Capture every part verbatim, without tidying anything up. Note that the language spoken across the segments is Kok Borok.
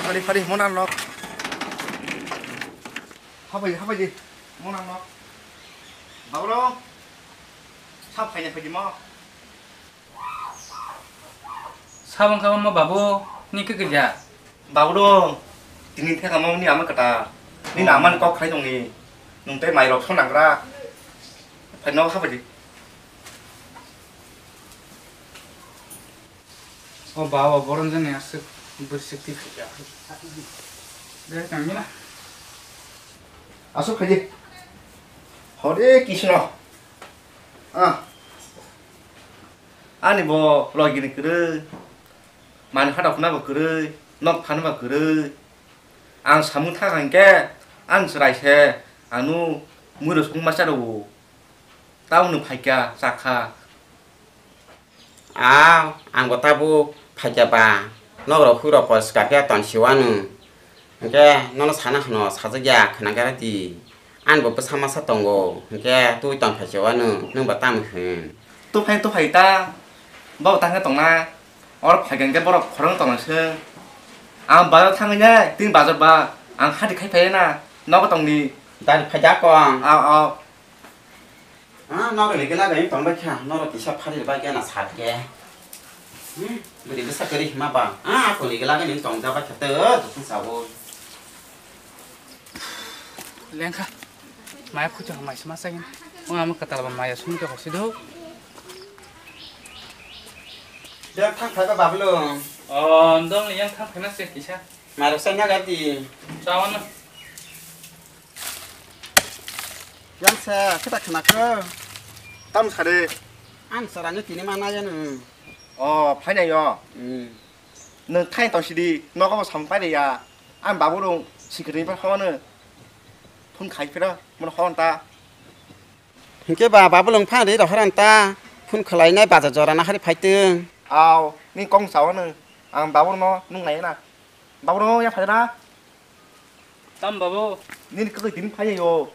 Phari, phari, mo nang nok. Habai, habai di. Mo nang nok. Babu rong. Sap khaina phai di mo. Sabo wngkha omo babu, ni khe kija? Babu rong. Tini theka mo ni ama kata. Ni na amani kok khai tong ni. Nung tei mai rok so nang gra. Phai nok habai di. O ba, o borom jani aswk bwswk twi phaikha. Dai tangmila. Aswk khaidi. Hore Krishna. Ah. Ani bo logini kwrwi. Mani hata khuna bo kwrwi. Nok thani bo kwrwi. Ang samung thang hangke. Ang chwrai se. Anu mui rosong masa rwo. Tamoni phaikha, chakha. A, ang bo tabuk phaikha ba, nok rok hui rok poriskar khe ton siwano. Hwnkhe nono sana hwno sajak ya khwna khe di. Ani bo bwsa masa tongo, hwnkhe twi ton phai siwano, nwng bo tamo hwn? Tuphai, tuphai ta, bo tang khe tongna. Oro phaikha hwnkhe borok khorang tongna se. Ang bazar thangwi nai, tini bazar ba, ang hati khai phai na, nogo tongdi. Dari phai da kong. Aw, aw. Ah, norok ni gela gani tong bai kha, norok kisa phari bai gana sat ke. Hmm, bwrwi bwsa kwrwi hima ba. Ah, ako ni gela gani tong ja bai kha, to, to, to, sa o. Lengkha. Maya phuchu hamai sma sa gini. Wng amo kwtal ba maya sum ke hosi do. Yang thang phai ba bablo. Oh, ndong yang thang phai na se kisa. Marok sa na gati. Chawan na. Yang sa, khe ta khna kho. Tam sa de. Ang sa rani tini ma na ya nung. O, phai nai yo. Hmm. Nung thai tong sidi, nogo bo sam pai de ya. Ang babu rung sikri pa hon. Phun khai phira, mon hon ta. Hingke ba, babu lung phan ri rohor an ta. Phun khlai nai bazar jora na hari phai tong. Aw, ni kong sa o nung. Ang babu no nung nai na. Babu no ya phai na. Tam babu. Nini kwrwi tini phai o.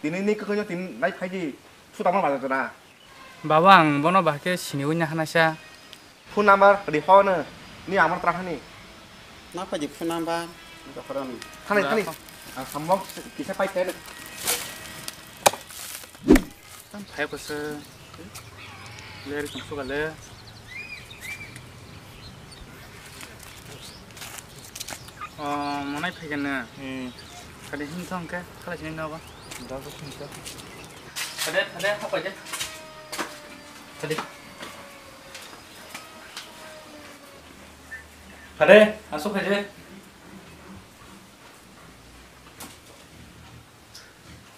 Tini ni kwrwi no tini nai phai di. Su tamo ma jora. Babu ang bono bahke sini unya hana sa. Phone number ri ho no. Ni amar tra hani. Na phai di phone number. Dokhoroni. Thani, thani. Ang samok kisa pai thai. Tam phai ko se. Le ri chung suka le. Oh, monai phai kene. Hmm. Kade hin thong ke, khala sini na ba. Da ko hin ka. Kade, kade, apa aja? Kade. Kade, asuk aja.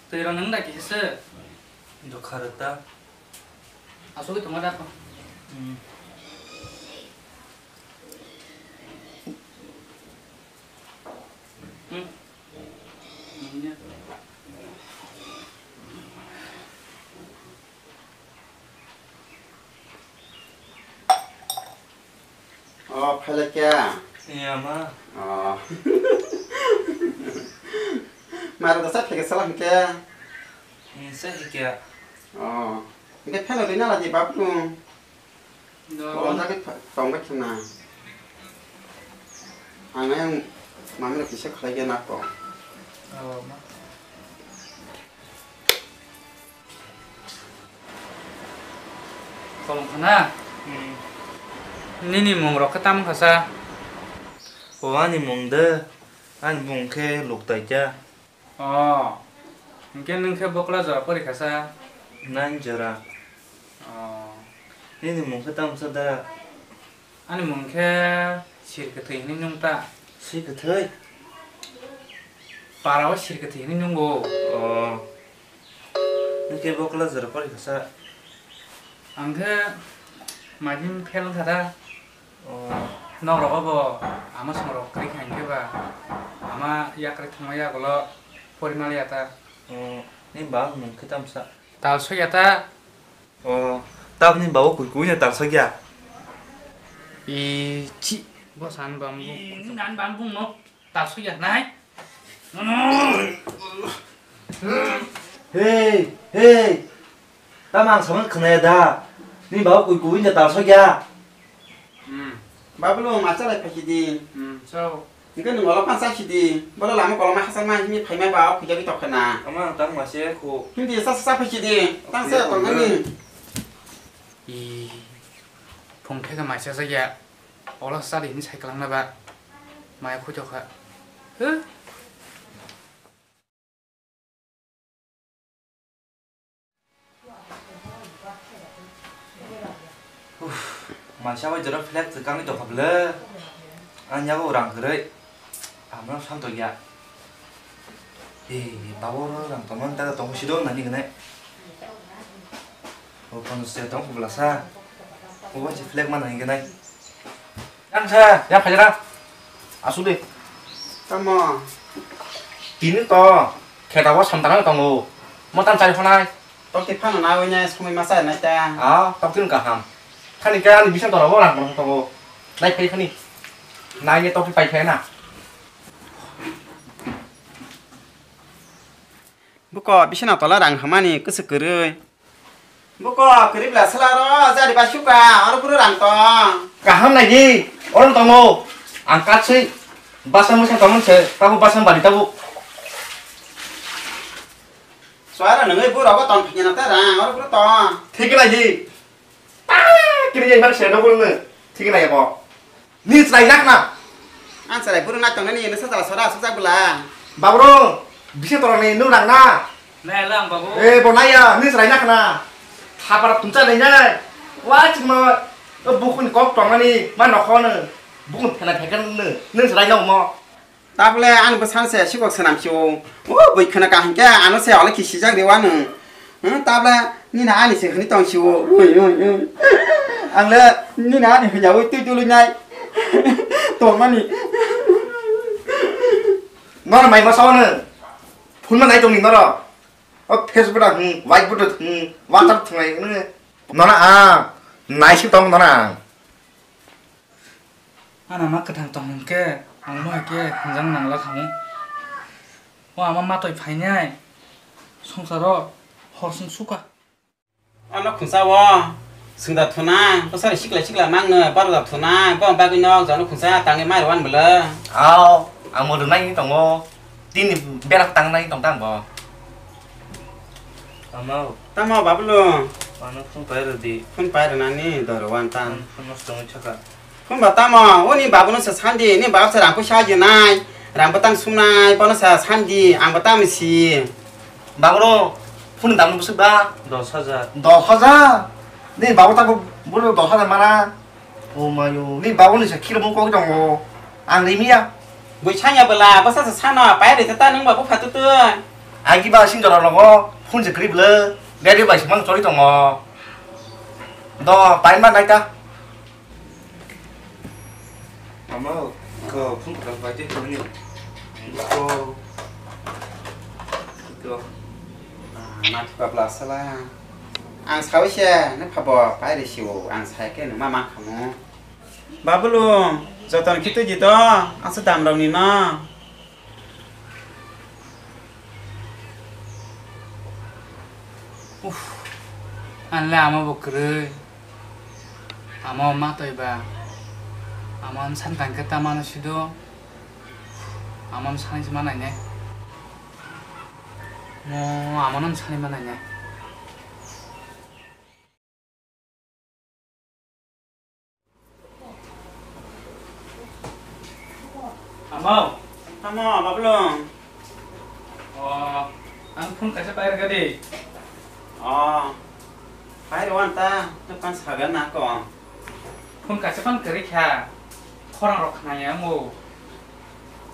Twi rw nwng da kisa se. Dukha rw ta. Asugwi tongma da kho. Hmm. Hmm. O, phailai kha? Iya, ma. O. Maro da sa phege sala hingke? Iya, sa hingke. O. Hingke pheno rina lagi bapnu. Do. Kolom jagwi pha-, tongbai khna. Ang ayang mami rok kisa khlai khe nako. O, ma. Kolom khna? Hmm. Nini mung rok khe tamo kha sa? O, ani mung de, ani mung khe Luktaikya. O, hinkhe nwng khe bokla jora pori kha sa? Nine jora. O. Nini mung khe tamo sa da? Ani mung khe Sir Kwthwi hinwi nung ta. Sir Kwthwi? Para o Sir Kwthwi hinwi nungo. O. Nwng khe bokla jora pori kha sa? Ang khe maidin fail wngkha da. O. Nok rogo bo ama song rok kwrwi kha hinkhe ba ama yakrwi thangma yagulo porimal ya ta. O. Ni ba mung khe tamo sa? Tal soi ya ta. O, tabni babu kui kui no talsok ya. I chi. Bo san bambu. I nan bambu no talsok ya nai. Hey, hey. Tamo ang samang khnaya da. Ni babu kui kui no talsok ya. Hmm. Babu lo ma chalai phaki di. Hmm, so. Hingke nwng olo phan chasi di, boro lama koloma hachal ma himwi phaima ba o khuijagwi tokha na. Ama ang tang mase khu. Hindi sa sa phai si di, tang se tong ani. I, phung khe ka mai sa sa ya, olo sa di hin sai kalang na ba, mai khu tokha. Huh? Uff, mansa bai jora flag twkangwi tongkha bwle. Ang yago rang kwrwi. Amno sal tongya. Eh, babo ro rang tongmani ta tong sido nani gwnai. O kono se tong kubla sa. O bai se flag man nani gwnai. Yang sa, ya phajra. Asuk de. Tamo. Tini to, kheta bo samtang tongo. Mo tan chari phonai. Tokti phano na wanya sumui masa na ta. Ah, tokti kaham. Khani ka ani bising tora bo rang tongo. Nai phai khani. Nai ye tokti pai phai na. Buko bising tola rang hamani kusuk kwrwi. Buko, kwrwi bwla sala ro, jari ba suka, oro phuru rang tong. Kaham nai di, oro tongo. Ang katswi, basa mwsa tongmani se, tabo basa bari tabo. Suara nungwi bu rogo tong phikna ta rang, oro phuru tong. Thik nai di. Ta, kiri jai bari se, dogo nung. Thik nai bo. Ni chwrai nak na. Ang chwrai buru nak tongnani eno sajala sora asukjak bwla. Babru, bisi torani nung rang na. Nai lang babu. Eh, bo nai ya, ni chwrai nak na. Thapar tungcha nai nai. Wa chima, o bukhun kok tongnani, ma nokho no. Bukhun phena phekhan no. Ni chwrai na mo. Tabole ani bwsano se sikok swnam si o. O bui khwna kaham khe ano se ole kisijak de wano. Hmm, tabole nini ani se hwnwi tong si o. Ui, ui, ui. Ang le nini ani hwnyaui twi dului nai. Tongmani. Noro mai ma sao no. Phone ma nai tong ni noro. O Facebook da hmm, WhatsApp da hmm, WhatsApp thwngnai no. Noro a nai si tong noro a. Ana ma kwthang tong hwn khe ang no hai khe hwnjak nang la khamu. O ama matoi phainai swngcharo hor song suka. Ano khungsa o swngda thuna, bwsari sikla sikla mangno, baroda thuna, bo bagwi nok jano khungsa tangwi mai rwan bwle. Ao, ang mo rwnai tongo. Tini berak tangnai tong tang bo. Tamo? Tamo, Babulu? Ano phone pai rw di. Phone pai rwnani doro wan tan. Phone, phone nosto wngwi thaka. Phone ba tamo? Oni babuno se sandi, ni bab se rang puisa ajinai, rang bwtang sumnai, bono se sandi, ang bwtang si. Baburo, phone dam bwswk ba? Dos hajar. Dos hajar? Ni babu ta bo, bono dos hajar mana? O mayo, ni babu ni se khirmung kok tongo. Ang rimiya. Bui sanya bela, basa se sano, pai re ta nung babu phatu tu. Agi ba sing jora logo, phone se kri bela, gari bai se mang chori tongo. Do, pai ma nai ta. Amo, ko phone ko bai te ni. Ko. Ko. Ah, na thuka bla sala. Ang sawi se, ne phabo, pai re siwo, ang sai khe numa ma khamu. Babulu, joton khitu ji to, asa dam rok ni no. Uff, ang le ama bo kwrwi. Ama ma toi ba. Ama san tang khe ta mano sido. Ama san si ma nai ne. Mo ama no san ma nai ne. Amo. Tamo, Babulung. O, ang phone kaisa pairwkha di. O, pairwan ta, nokpan sagan na kong. Phone kaisa pan kwrwi kha, khorang rok khnaya wngo.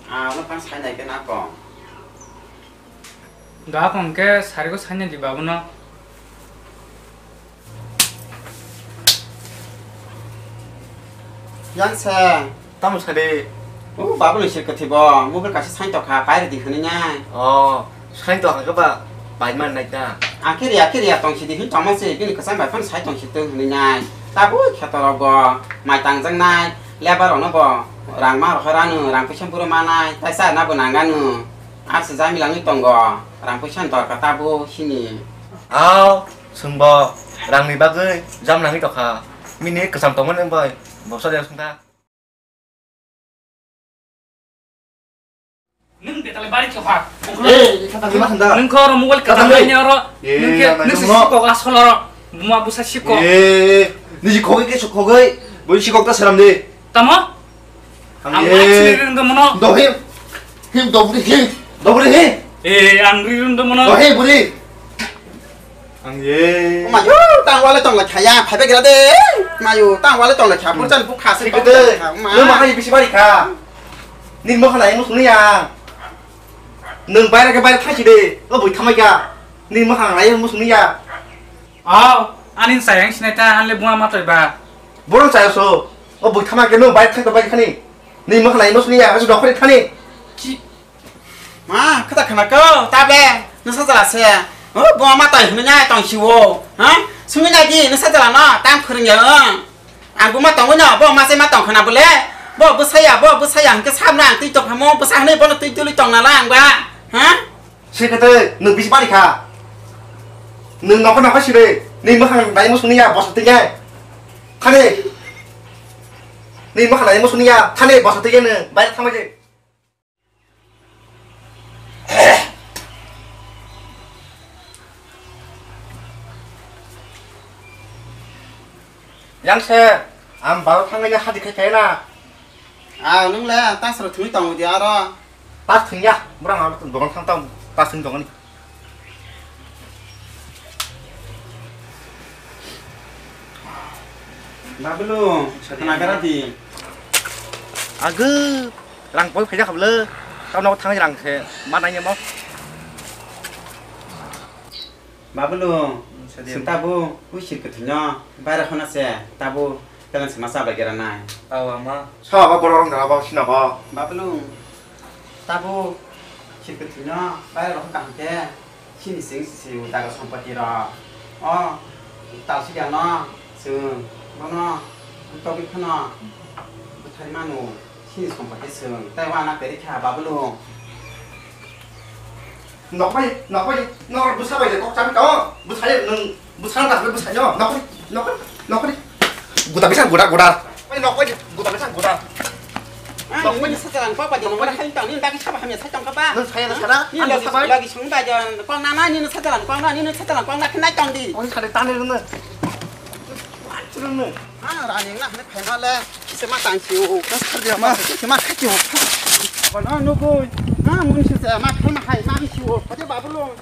A, nokpan sai nai khe na kong. Doha kong khe sariko saina di babuno. Yang se. Tamo sadi. O babu ni sir kwthwi bo, mobile kaisa sain tokha, pairi di hwnwi nai. O, sain tokha khe ba, pai man nai ta. Akhe riya, akhe riya tong sidi hin tongma se, bini kwchang bai phano sai tong sidi hwnwi nai. Tabuk kheto rok bo, mai tangjak nai, lebar rok no bo, rang ma rok ranu, rang puisa buro manai, tai sa na bo nang anu. Asa jamila wngwi tongo, rang puisa ni dorkar tabuk sini. Ao, chwngbo rangni bagwi jam nangwi tongkha. Bini kwcham tongmani wngbai, bosa de wngkha. Kale bari khe hak. Eh, kata lima handa. Nung kho oro mobile kata lima. Kata lima ni oro. Eh, nung khe, nung si sikok asol oro. Buma busa sikok. Eh, niji khogoi ke khogoi. Bui sikok ta seram de. Tamo? Ang ye. Ang ri rung do mono. Do him. Him do buri him. Do buri him. Eh, ang ri rung do mono. Do him buri. Ang ye. Mayu, tang wale tong la khaya, phai be gra de. Mayu, tang wale tong la khaya, purchan bukha se tong la khaya, ma. Nung ma hai bisi bari kha. Ni mo khala emo suni ya. Nung baira ke baira thasi de. O bui thamai kha. Ni mo khala emo suni ya. Oh, ani sayang sinai ta, anle buma matoi ba. Borong saya so. O bui thamai khe nung baira thai to bai khani. Ni mo khala emo suni ya, asu dokhri thani. Ki Ma, kata khana ko, tabe, nasa jala se. Oh, bo ma tai hwnwi nai tong siwo. Ha? Sumi nai di, nasa jala no, tang phwrwng ya. Ang bo ma tongwi no, bo ma se ma tong khana bole. Bo bwsaya, bo bwsaya hwnkhe sab na ang twi tong phamo, bwsa hwnwi bono twi tuli tong nala ang ba. Ha? Se kete, nung bisi bari kha. Nung nokha nokha sire, ni mwkhang dai mo suni ya, bosa twi ya. Khani. Ni mwkhang dai mo suni ya, khani bosa twi ya nung, bai thangma je. Yang se, ang baro thangnaini hadi khai khaina. Ah, nung le, ta sero thwi tong di aro. Ta thwngya, murang ang dogan thang tang, ta thwng dogan. Babulu, khna gara di. Agw, rang poi phaijak hablo. Tamo nogo thangwi rang se, ma nainemo. Babulu, hmm, sadi. Sing tabu, ui sir kwthwino, baira khona se, tabu, telan se ma chabai gira nai. Aw, ama. Sa ba borok rong dara ba sina ba. Babulu, tabu, sir kwthwino, baira rok kaham khe. Chini sing si daga sompoti rok. O talsi gano chwng bono togwi phano bwthai manu. Chini sompoti chwng tei wana peri kha babulu. Nokbai, nokbai, nor bwsa bai kok chami tong. Bwsai nung bwsa nang bwsai no. Nokbai, nokbai, nokbai. Guda bisa guda guda. Bai nokbai guda bisa guda. Ah, nini sajalan kok bai nokbai hai tong nini dagi saba hamya sai tong kaba. Nung saya na sana. Nini lagi lagi sung bai jan kong nana nini sajalan kong nana nini sajalan kong nana khnai tong di. Oi khade tane rune. Rune. Ah, rani na hne phai male. Se ma tang si o. Kas khar dia ma. Se ma khati o. Kono nugui. Ah, mun se ma khai ma hai ma si o. Khade babulu.